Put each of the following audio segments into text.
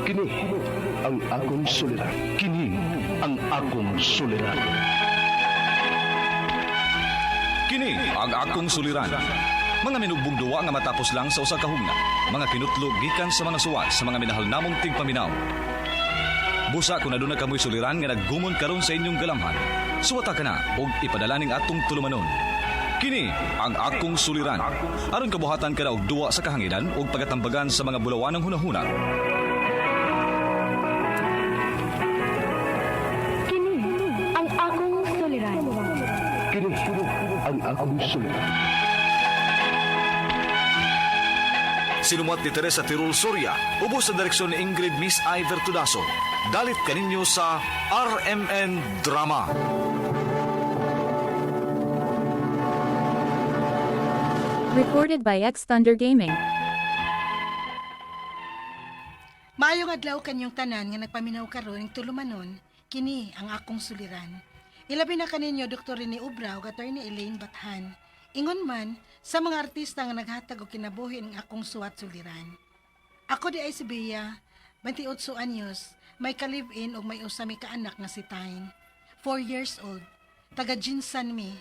Kini ang akong suliran. Kini ang akong suliran. Kini ang akong suliran. Mga minugbong duwa nga matapos lang sa usa ka hugna. Mga kinutlog gikan sa mga suwat sa mga minahal namong tigpaminaw. Busa kung aduna kamoy suliran nga naggumon karon sa inyong galamhan. Suwata ka na og ipadala ning atong tulumanon. Kini ang akong suliran. Aron kabuhatan ka na og duwa sa kahanginan ug pagatambagan sa mga bulawanang hunahuna. Kini ang akong suliran. Kini ang akong suliran. Sinumat ni Teresa Tirul Soria, ubos sa direksyon ni Ingrid Miss Iver Tudaso. Dalit kaninyo sa RMN Drama. Recorded by X Thunder Gaming. Maayong adlaw kanyong tanan nga nagpaminaw karon ning tulumanon, kini ang akong suliran. Ilabi na kaninyo Dr. Rene Obra ug Attorney Elaine Bathan. Ingon man sa mga artista nga naghatag og kinabuhi ning akong suwat suliran. Ako di ay si Bea, 28 anyos, may ka-live-in ug may usa mi kaanak nga si Tine. 4 years old, taga Jinsan mi.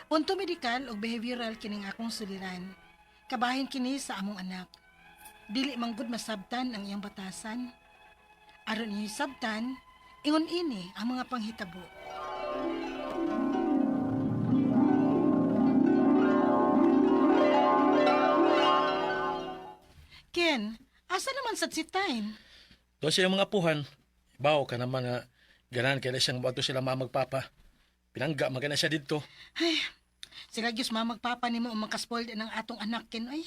Punto medikal ug behavioral kining akong suliran. Kabahin kini sa among anak. Dili manggod masabtan ang iyang batasan. Aron iyang sabtan, ingon ini ang mga panghitabo. Ken, asa naman sa si Tine? Doon sa iyong mga apuhan, bawo ka naman nga ganahan kay na siyang moadto sila mamagpapa. Pinangga man kay na siya didto. Ay, sila Diyos mamagpapa nimo ang makaspoiled ng atong anak, Ken. Ay,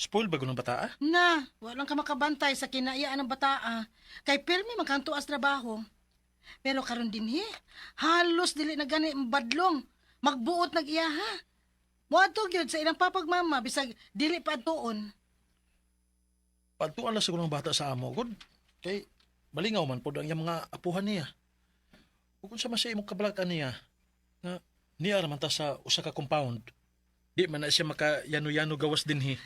Spoil ba ng bata ah? na, walang ka makabantay sa kinaiyaan ng bataa. Kay pirmi magkantuas trabaho. Pero karon dinhi, halos dili na gani badlong. Magbuot nag iya ha. Moadto gyud sa ilang papagmama bisag dili pa adtuon. Pagtuan lang siguro ng bata sa amo, god. Kay malingaw man pod ang iyang mga apuhan niya. Ug unsa man siya imong kabalakan niya nga niya ra man ta sa usa ka compound. Di man na siya maka yano-yano gawas dinhi.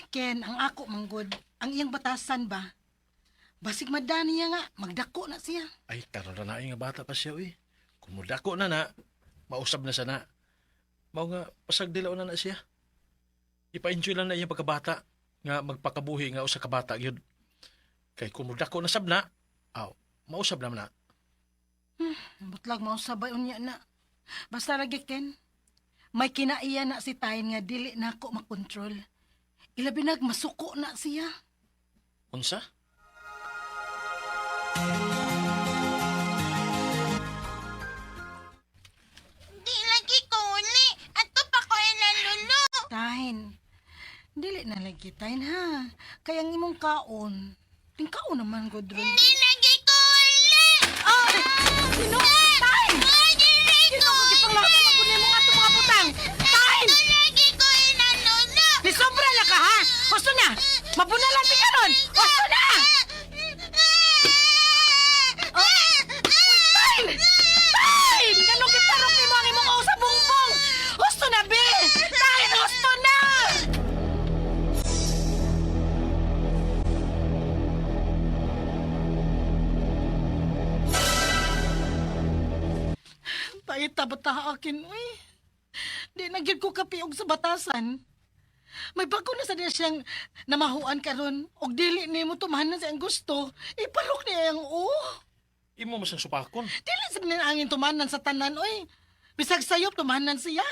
Ken, ang ako manggod, ang iyang batasan ba? Basig madani niya nga, magdako na siya. Ay, karon ra na nga bata pa siya uy. Kung mudako na na, mausab na sana. Mao nga pasag dilaw na na siya. Ipa-enjoy lang na iyang pagkabata nga magpakabuhi nga usa ka bata gyud. Kay kung mudako na sab na, aw, mausab naman na. Butlag mausabay unya na. Basta lagi Ken, may kinaiya na si Tayin nga dili na ako makontrol. Ilabi nag masuko na siya. Unsa? Di lagi ko uli. Ato pa ko ilang lulo. Tahin, dili na lagi Tahin ha. Kaya ang imong kaon, tingkaon naman ko dron. Di lagi ko uli. Ay! Sino? Tahin! Ay, dili ko Sino ko gipanglaban ko nimo nga itong mga butang? Tahin! Ato lagi ko ilang lulo. Di sobra na ka ha! Gusto na! Mabunalan ti karon! Gusto na! Tahin! Tahin! Ganong gitarok nimo ang imong usa bongbong? Gusto na, be! Tahin, gusto na! Paita bata akin, uy. Di na gyud ko kapiog sa batasan. May bago na sa diya siyang namahuan karon og dili nimo tumahanan sa iyang gusto. Ipalok niya ang o. Imo mas ang supakon. Dili sa angin tumanan sa tanan, oy. Bisag sayop tumanan siya.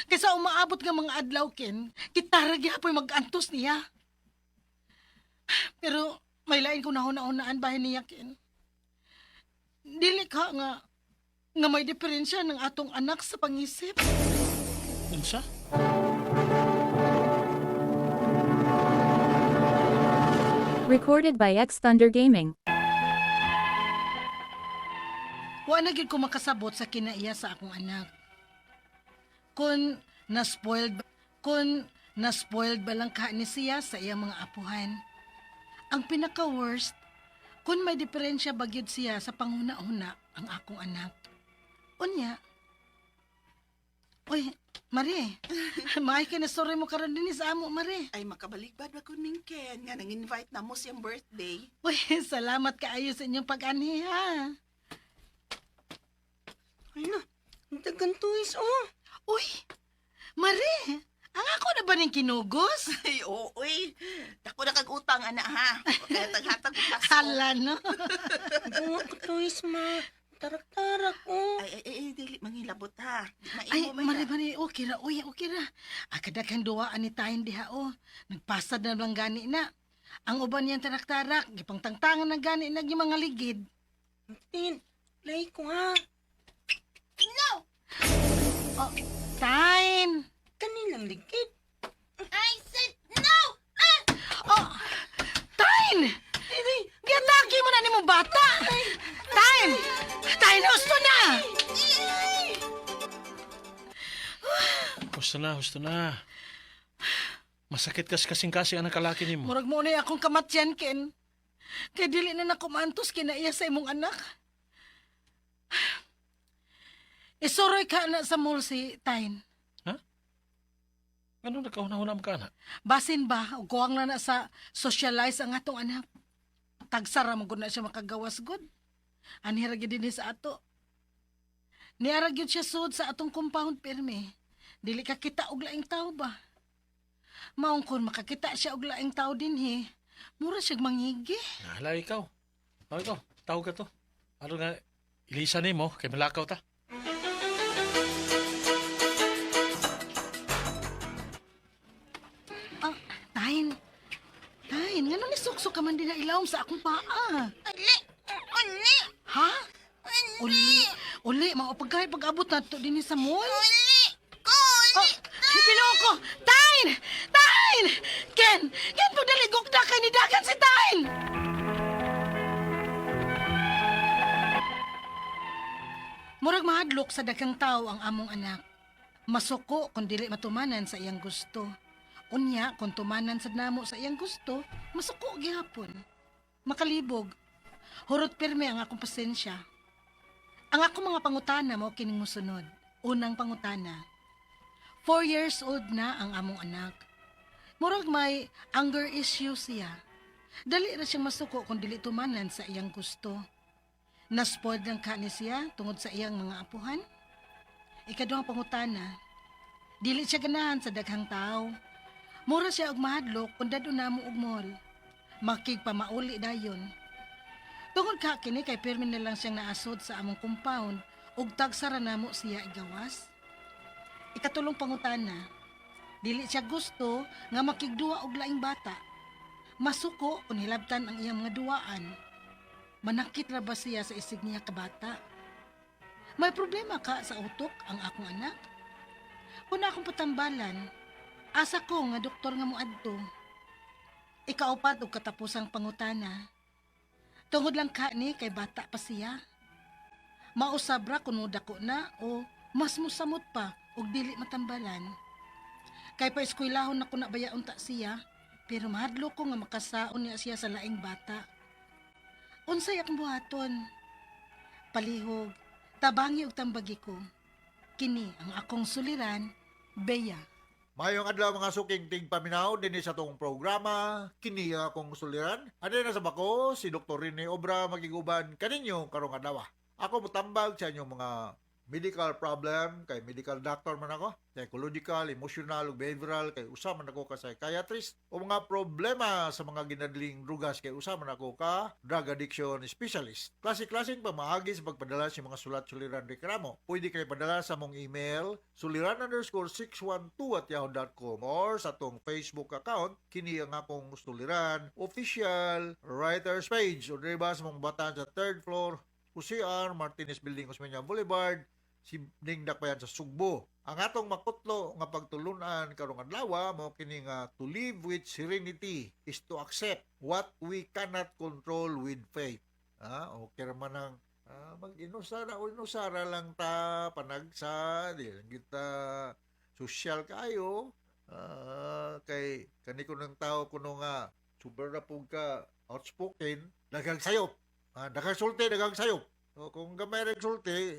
Kaysa umaabot nga mga adlaw ken, kitara gyapon mag-antos niya. Pero may lain ko nahuna-unaan bahin niya ken. Dili ka nga nga may diferensya ng atong anak sa pangisip. Unsa? Recorded by X Thunder Gaming. Wa na gyud ko makasabot sa kinaiya sa akong anak. Kung na-spoiled kung na-spoiled ba lang ka ni siya sa iyang mga apuhan. Ang pinaka-worst, kung may diferensya ba gyud siya sa panghuna-huna ang akong anak. Unya, uy, Mari, maay kay nasorry mo karon dinhi sa amo, Mari. Ay, makabaligbad ba ko ning Ken nga nang-invite na mo siyang birthday. Uy, salamat kaayo sa inyong pag-anhi, ha. Ano? Ang dagan toys, oh. Uy, Mari, ang ako na ba ning kinugos? Ay, oo, uy. Dako na kag utang, ana, ha? Kaya taghatag ko pasko. Hala, no? Bunga ko toys, ma. Tarak-tarak, oh. Ay, ay, ay, dili manghilabot, ha? Di Ay, maimo man, Mari, ha? Mari, okay ra, uy, okay ra. Ah, kadaghang duwaan ni tayo diha, oh. Nagpasad na lang gani na. Ang uban niyang tarak-tarak, gipangtangtangan na gani na yung mga ligid. Tin, play ko, ha. No! Oh, Tain! Kanilang ligid. I said no! Ah! Oh, Tain! Giatake mo na ni mong bata! Tain! Tain, husto na! Husto na, husto na. Masakit kas kasing-kasing ang kalaki nimo. Murag mo na akong kamatyan, Ken. Kay dili na nakumantos kinaiya sa imong anak. Isuroy ka na sa mall si Tain. Ano nagkahuna-huna mo ka na? Basin ba, o kuwang na na sa socialize ang atong anak. Tagsara mo gud na siya makagawas gud. Anhi ra gyud dinhi sa ato. Niara gyud siya sud sa atong compound pirmi. Dili ka kita og laing tao ba? Maong kun makakita siya og laing tao dinhi, mura siyag mangigi. Nahala ikaw. Oh, ikaw, tawag ka to. Ano nga, ilisa nimo kay malakaw ta. Ah, Tain. Tain, ngano ni suksok ka man din na ilawom sa akong paa? Uli! Uli! Ha? Uli, uli, mga pagkay pag-abot na to dinhi sa mall. Uli! Ko, uli! Oh, Ginoo ko! Tain! Tain! Ken! Ken, pagdaligok na kay nidagan si Tain! Murag mahadlok sa daghang tao ang among anak. Masuko kung dili matumanan sa iyang gusto. Unya, kung tumanan sa namo sa iyang gusto, masuko gihapon. Makalibog. Hurot pirmi ang akong pasensya. Ang akong mga pangutana mo kining musunod. Unang pangutana. 4 years old na ang among anak. Murag may anger issue siya. Dali ra siyang masuko kung dili tumanan sa iyang gusto. Naspoiled lang ka ni siya tungod sa iyang mga apuhan. Ikaduhang pangutana, dili siya ganahan sa daghang tao. Mura siya og mahadlok kung dadto namo og mall. Makigpamauli dayon. Tungod ka kini kay pirmi na lang siyang naasod sa among compound ug tagsara namo siya igawas. Ikatulong pangutana, dili siya gusto nga makigduwa og laing bata. Masuko kung hilabtan ang iyang mga duwaan. Manakit ra ba siya sa isig niya kabata? May problema ka sa utok ang akong anak? Kung akong patambalan, asa ko nga doktor nga moadto. Ikaupat og katapusang pangutana. Tungod lang ka ni kay bata pa siya. Mausab ra kun dako na o mas musamot pa og dili matambalan. Kay pa eskwelahon na ko na bayaon ta siya, pero mahadlok ko nga makasaon niya siya sa laing bata. Unsay akong buhaton? Palihog, tabangi og tambagi ko. Kini ang akong suliran, Bea. Mayong adlaw mga suking tigpaminaw dinhi sa atong programa kini akong suliran. Ade na sa bako si Dr. Rene Obra magiguban kaninyo karong adlaw. Ako motambag sa inyong mga medical problem kay medical doctor man ako, psychological, emotional ug behavioral kay usa man ako ka psychiatrist, o mga problema sa mga ginadling drugas kay usa man ako ka drug addiction specialist. Klase-klaseng pamaagi sa pagpadala sa mga sulat suliran reklamo. Pwede kayo padala sa mong email suliran_612@yahoo.com or sa atong Facebook account kini ang akong suliran official writers page o diri ba sa mong batan sa third floor Jose R. Martinez Building, Osmeña Boulevard, Sibning Dakbayan sa Sugbo. Ang atong makutlo nga pagtulunan karong adlaw mao kini nga to live with serenity is to accept what we cannot control with faith. Ah, okay ra man ang mag-inusara o inusara lang ta panagsa di lang kita social kayo, kay kani ko ng tao kuno nga super ra pug ka outspoken, daghang sayop. Daghang sulti, daghang sayop. So kung gamay ra sulti,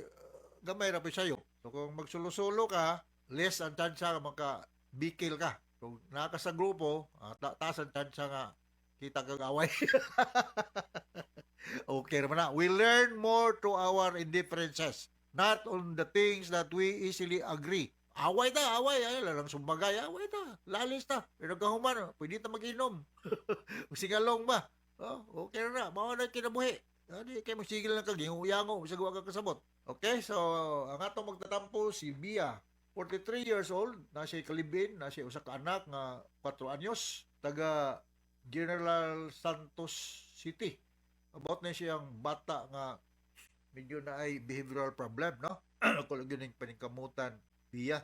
gamay ra pud sayop. So kung magsulo-sulo ka, Less ang tsansa nga maka bikil ka. Kung naa ka sa grupo, taas ang tsansa nga kita kag away. Okay naman na. We learn more to our indifferences, not on the things that we easily agree. Away ta, away. Ay, lalang sumbagay, away ta. Lalis ta. Pero kahuman, pwede ta mag-inom. Singalong ba? Oh, okay na na. Mao na kinabuhi. Di kay magsigil lang kag yango, bisag wa ka kasabot. Okay, so ang atong magtatampo si Bia, 43 years old, na siya kalibin, na siya usa ka anak nga 4 anyos, taga General Santos City. About na siyang bata nga medyo na ay behavioral problem, no? Ako lagi ning paningkamutan, Bia.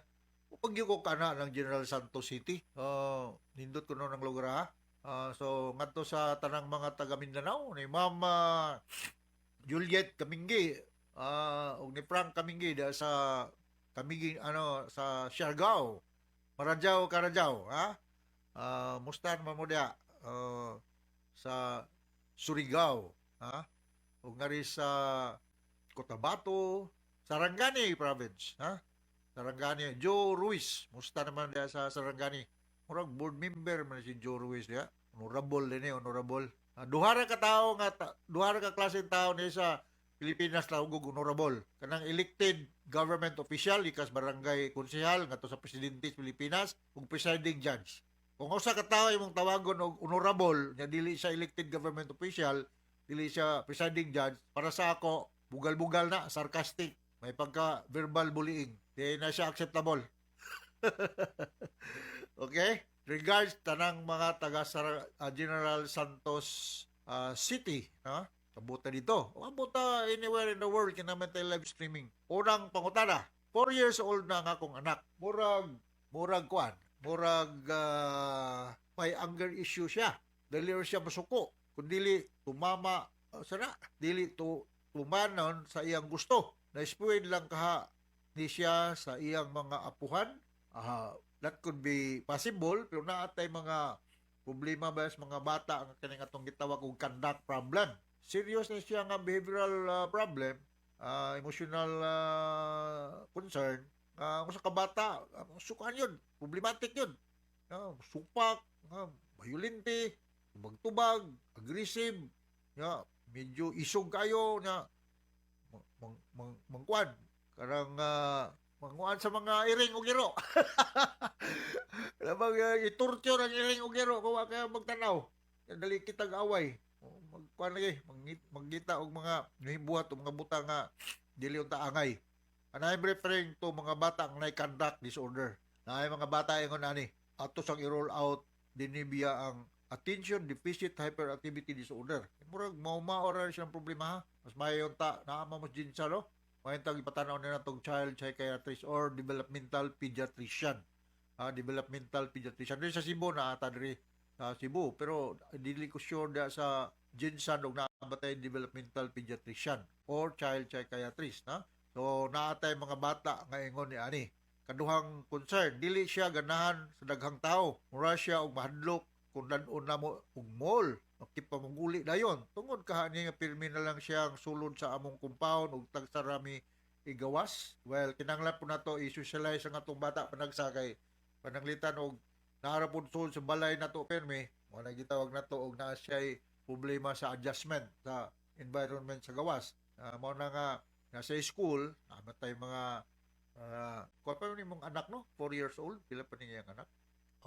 Pag ko kana ng General Santos City, nindot ko no ng lugar ha. So ngadto sa tanang mga taga Mindanao ni Ma'am Juliet Kaminggi ug ni Frank Kaminggi da sa Kaminggi ano sa Siargao. Maradjaw Karadjaw ha. Mustan man mo diha sa Surigao ha. Ug ngari sa Cotabato, Sarangani province ha. Sarangani, Joe Ruiz, musta naman diha sa Sarangani. Murag board member man si Joe Ruiz diha. Honorable din eh, honorable. Duha ra ka tawo nga duha ra ka klaseng tao ni sa Pilipinas tawag og honorable. Kanang elected government official ikas barangay konsehal ngadto sa presidente sa Pilipinas ug presiding judge. Kung usa ka tawo imong tawagon og honorable nya dili siya elected government official, dili siya presiding judge, para sa ako bugal-bugal na, sarcastic, may pagka verbal bullying. Di na siya acceptable. Okay? Regards tanang mga taga General Santos City, ha? Kabuta dito. O kabuta anywhere in the world kinaman tayo live streaming. Unang pangutana, 4 years old na ang akong anak. Murag murag kuan, murag may anger issue siya. Dili ra siya masuko. Kung dili tumama sana, dili to tumanon sa iyang gusto. Na-spoil lang kaha ni siya sa iyang mga apuhan. That could be possible, pero naatay mga problema ba sa mga bata ang kaning atong gitawag og conduct problem. Serious na siya nga behavioral problem, emotional concern. Kung sa kabata, sukan yun, problematic yun. Supak, violente, tubag-tubag, aggressive, ya, medyo isog kayo, na mang, mang, mangkuan, karang manguan sa mga iring ug iro. Lamang itorture ang iring ug iro kung wa kaya magtanaw. Dali kitag away. O, magkuan lagi, manggita og mga nahibuhat o mga butang nga dili unta angay. And I'm referring to mga bata ang nay conduct disorder. Naay mga bata ingon ani ato sang i-roll out dinhi biya ang attention deficit hyperactivity disorder. Murag mao-mao ra siyang problema ha. Mas maayo ta naa mo sa no. Maayo tag ipatanaw nila tong child psychiatrist or developmental pediatrician. Developmental pediatrician. Diri sa Cebu na ata diri sa Cebu, pero dili ko sure da sa GenSan og naa ba tay developmental pediatrician or child psychiatrist na. So naa tay mga bata nga ingon ni ani. Kaduhang concern, dili siya ganahan sa daghang tao. Mura siya og mahadlok kung dad-on namo og mall. Makipamunguli dayon. Tungod kaha niya nga pirmi na lang siyang sulod sa among compound ug tagsarami igawas. Well, kinahanglan po nato i-socialize ang atong bata panagsa kay pananglitan og naa ra pod sulod sa balay nato pirmi, mo na gitawag nato og naa siya'y problema sa adjustment sa environment sa gawas. Mao na nga nasa school, naa tay mga kuha pa man imong anak no, 4 years old, pila pa niya ang anak?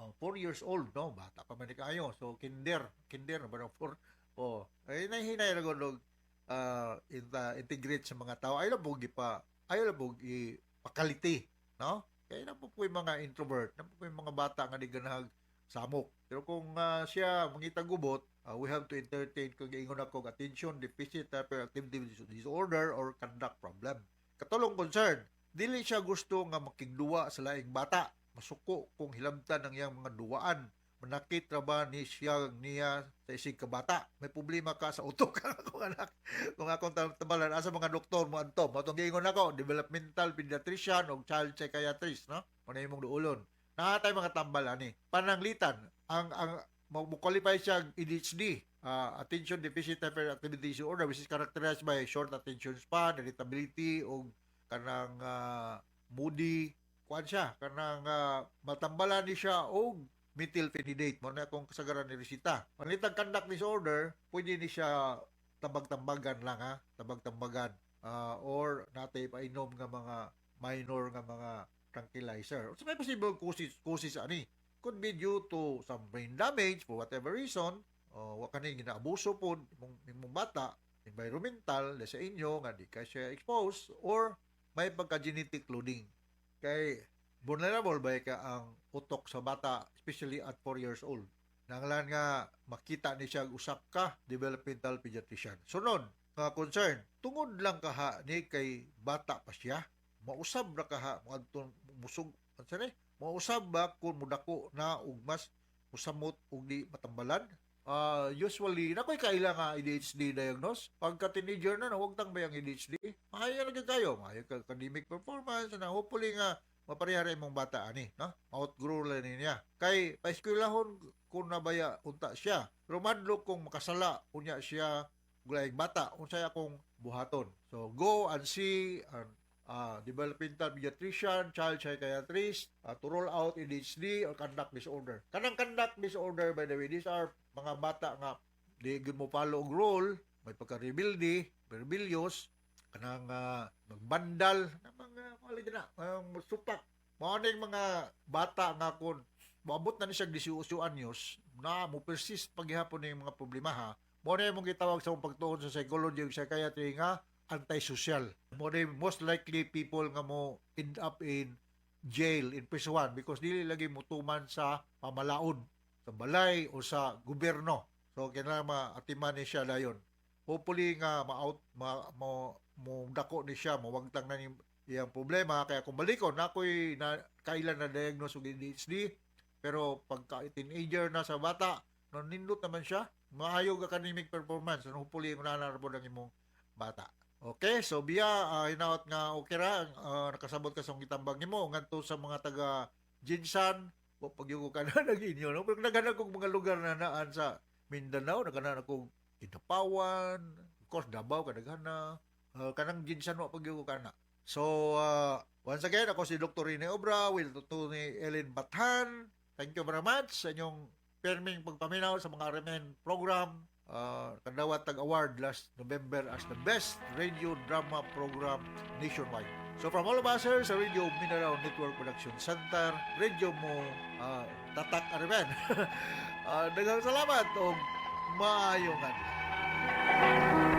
Oh, 4 years old no, bata pa man ni kaayo. So kinder, kinder ba no 4? Oh, ay nahinay ra gud og integrate sa mga tao. Ayaw lang pug ipa, ayaw lang pug ipakaliti, no? Kaya na po po yung mga introvert, na po po yung mga bata nga di ganahag samok. Pero kung siya mangita gubot, we have to entertain kung giingon ako og attention deficit hyperactivity disorder or conduct problem. Katulong concern, dili siya gusto nga makigduwa sa laing bata. Masuko kung hilabtan ang iyang mga duwaan. Manakit ra ba ni siya niya sa isig kabata? May problema ka sa utok ang akong anak. Kung akong tambalan asa mga doktor mo adto. Mao tong giingon nako, developmental pediatrician o child psychiatrist, no? Mao na imong duolon. Naa tay mga tambal ani. Pananglitan, ang mo qualify siya ADHD, attention deficit hyperactivity disorder, which is characterized by short attention span, irritability o kanang moody, kuan siya kanang matambalan ni siya og methylphenidate mo na akong kasagaran ni resita. Panitag conduct disorder, pwede ni siya tabag-tambagan lang ha, tabag-tambagan. Or natay painom nga mga minor nga mga tranquilizer. So may possible causes ani. Could be due to some brain damage for whatever reason. O wa kani ginaabuso pod imong bata, environmental na sa inyo nga di ka siya exposed or may pagka-genetic loading. Kay vulnerable ba ka ang utok sa bata, especially at 4 years old. Nanglan nga makita ni siya usa ka developmental pediatrician. Sunod nga concern, tungod lang kaha ni kay bata pa siya, mausab ra kaha moadto musug unsa ni? Mausab ba kung mudako na ug mas musamot ug di matambalan? Usually, nakoy kaila nga ADHD diagnose. Pagka teenager na, nawagtang ba yung ADHD? Maayo na gyud kayo, maayo ka academic performance, na hopefully nga mapareha ra imong bata ani, no? Outgrow lang ni niya. Kay paeskwelahon kung nabaya unta siya. Pero madlok kung makasala unya siya gulaing bata, unsay akong buhaton. So go and see an developmental pediatrician, child psychiatrist, to roll out ADHD or conduct disorder. Kanang conduct disorder, by the way, these are mga bata nga di gyud mo follow og rule, may pagka-rebelde, rebellious, kanang magbandal, na mga mga na, mga supak. Mao ning mga bata nga kun moabot na ni siya 18 anyos, na mo persist paghihapon ning mga problema ha. Mao na imong gitawag sa imong pagtuon sa psychology ug psychiatry nga antisocial. Mao na most likely people nga mo end up in jail, in prison, because dili lagi mutuman sa pamalaod, sa balay o sa gobyerno. So kinahanglan maatiman ni siya dayon. Hopefully nga ma-out ma, mo mo dako ni siya, mawagtang na ni iyang problema. Kaya kung balikon na ako'y na kailan na diagnose og ADHD, pero pagka teenager na sa bata, no, nindot naman siya, maayo academic performance, and hopefully na po ang imong bata. Okay, so biya hinaot nga okay ra, nakasabot ka sa gitambag nimo ngadto sa mga taga GenSan, wa pagyugo ka na nag inyo, no? Pero naghanap kog mga lugar na naan sa Mindanao, naghanap kog Kidapawan, of course Davao kadaghan. Kanang GenSan wa pagyugo ka na. So once again, ako si Dr. Rene Obra with Dr. ni Ellen Bathan. Thank you very much sa inyong perming pagpaminaw sa mga RMN program. Kadawat tag award last November as the best radio drama program nationwide. So from all of us here sa Radio Mindanao Network Production Center, Radio mo Tatak RMN. Daghang salamat og maayong adlaw.